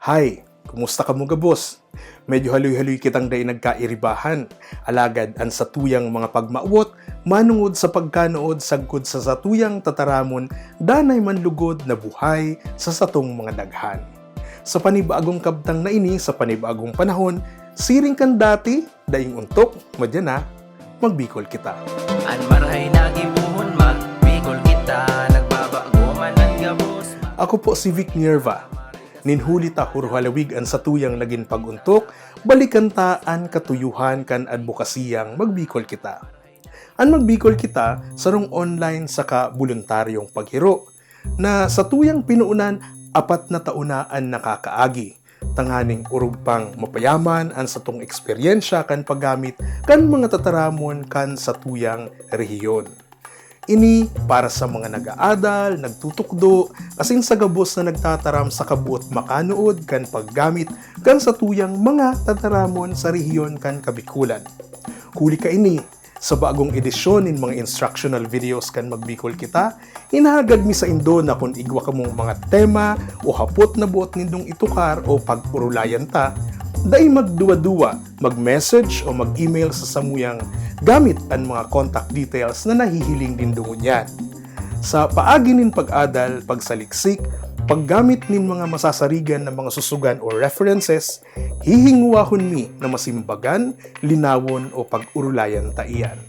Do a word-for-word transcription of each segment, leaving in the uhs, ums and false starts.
Hi! Kumusta kamo gabos? Medyo haloy-haloy kitang dai nagkairibahan. Alagad an satuyang mga pagmawot, manongod sa pagkanood sagkod sa satuyang tataramon, danay man lugod na buhay sa satong mga daghan. Sa panibagong kabtang na ini, sa panibagong panahon, siring kan dati, daing ontok, madya na, magbikol kita. An marahay na gibohon, magbikol kita, nagbabago man an gabos. Ako po si Vic Nierva. Nin huli ta hurhalawig an satuyang nagin pag-ontok, balikan ta an katuyuhan kan adbokasiyang Magbikol Kita. An Magbikol Kita, sarong online saka boluntaryong paghiro, na satuyang pinoonan apat na taon na an nakakaagi, tanganing orog pang mapayaman an satong eksperyensya kan paggamit kan mga tataramon kan satuyang rehiyon. Ini para sa mga nag-aadal, nagtutukdo, asin sa gabos na nagtataram sa kaboot makanood kan paggamit kan satuyang mga tataramon sa rehiyon kan Kabikolan. Huli kaini, sa bagong edisyon nin mga instructional videos kan Magbikol Kita, hinahagad mi saindo na kun igwa kamong mga tema o hapot na boot nindong itukar o pag-orolayan ta, dai magduwa-duwa, mag-message o mag-email sa samuyang gamit an mga contact details na nahihiling nindo ngunyan. Sa paagi nin pag-adal, pagsaliksik, paggamit nin mga masasarigan na mga susugan o references, hihingwahon mi na masimbagan, linawon o pag-orolayan ta iyan.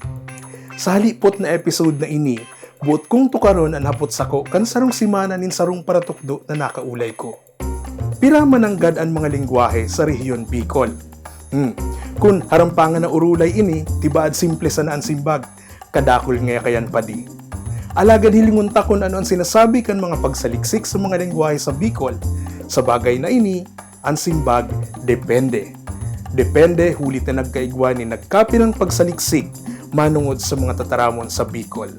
Sa halipot na episode na ini, boot kong tukaron an hapot sako kan sarong semana nin sarong paratukdo na nakaulay ko. Pira man nanggad an mga lengwahe sa rehiyon Bicol? Hmm. Kun harampangan na orolay ini, tibaad simple sana an simbag, "Kadakul ngaya kayan, padi." Alagad hilingon ta kun ano an sinasabi kan mga pagsaliksik sa mga lengwahe sa Bicol. Sa bagay na ini, an simbag, depende. Depende huli ta nagkaigwa nin nagkapirang pagsaliksik manongod sa mga tataramon sa Bicol.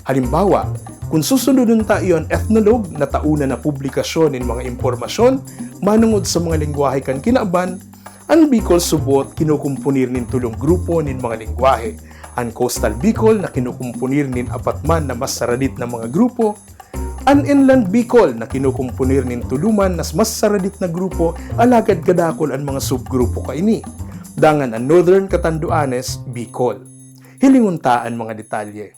Halimbawa, kun susunodon ta iyo an Ethnologue na tauna na publikasyon nin mga impormasyon manongod sa mga lengwahe kan kinaban, an Bicol subot kinukomponer nin tolong grupo nin mga lengwahe, an Coastal Bicol na kinukomponer nin apat man na mas saradit na mga grupo, an Inland Bicol na kinukomponer nin tolo man na mas saradit na grupo, alagad kadakul an mga subgrupo kaini, dangan an Northern Catanduanes Bicol. Hilingon ta an mga detalye.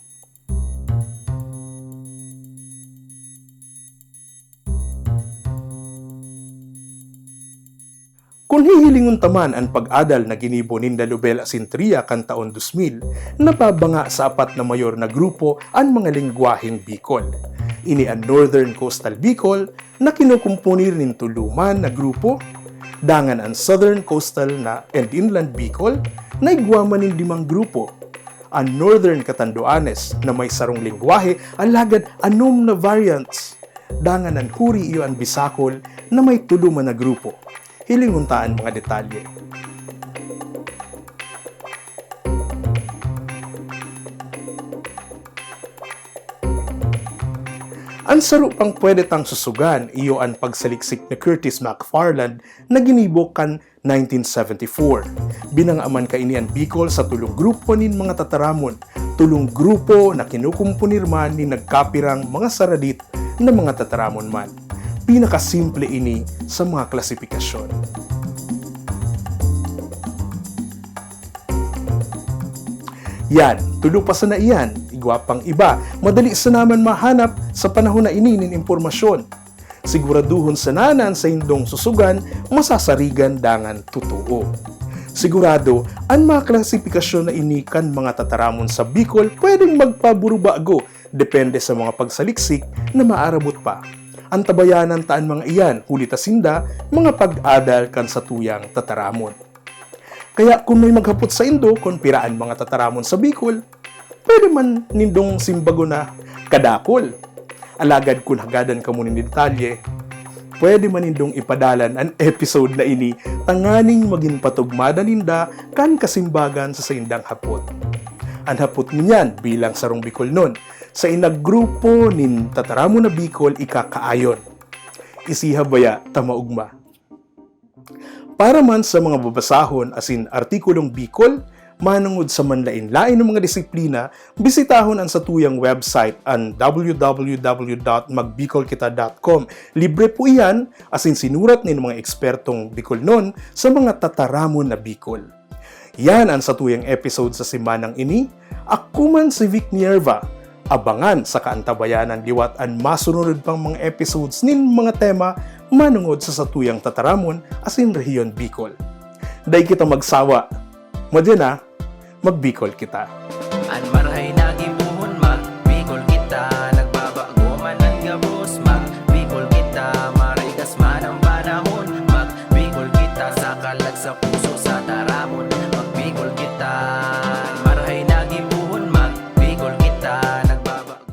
Kun hihilingon ta man an pag-adal na ginibo ninda Lobel asin Tria kan taon dos mil, nababanga sa apat na mayor na grupo an mga lengwaheng Bicol. Ini an Northern Coastal Bicol, na kinukomponer nin tolo man na grupo, dangan an Southern Coastal na and Inland Bicol, na igwa man nin limang grupo. An Northern Catanduanes, na may sarong lengwahe, alagad anom na variants. Dangan an huri iyo an Bisacol na may tolo man na grupo. Hilingon ta an mga detalye. An saro pang pwede tang susugan iyo an pagsaliksik ni Curtis McFarland na ginibo kan nineteen seventy-four. Binangaman kaini an Bicol sa tolong grupo nin mga tataramon, tolong grupo na kinukomponer man nin nagkapirang mga saradit na mga tataramon man. Pinakasimple ini sa mga klasipikasyon. Yan, tolo pa sana iyan, igwa pang iba. Madali sana man mahanap sa panahon na ini nin impormasyon. Siguraduhon sana na an saindong susugan masasarigan dangan totoo. Sigurado, an mga klasipikasyon na ini kan mga tataramon sa Bicol pwedeng magpaburubago depende sa mga pagsaliksik na maarabot pa. Antabayanan ta an mga iyan, huli ta sinda mga pag-adal kan satuyang tataramon. Kaya kun may maghapot saindo kun pira an mga tataramon sa Bicol, pwede man nindong simbagon na kadakul. Alagad kun hagadan kamo nin detalye, pwede man nindong ipadalan an episode na ini tanganing magin patugmada ninda kan kasimbagan sa saindang hapot. An hapot ngunyan bilang sarong Bicolnon, sa inagrupo nin tataramon na Bicol ikakaayon. Isiha baya ta maogma? Para man sa mga babasahon asin artikulong Bicol, Manungod sa manlain-lain na mga disiplina, bisitahon an satuyang website, an w w w dot magbicolkita dot com. Libre po iyan, asin sinurat nin mga ekspertong Bicolnon sa mga tataramon na Bicol. Yan an satuyang episode sa semanang ini. Ako man si Vic Nierva. Abangan saka antabayanan liwat an masunod pang mga episodes nin mga tema manungod sa satuyang tataramon asin rehiyon Bicol. Dai kita magsawa. Madya na, magbikol kita.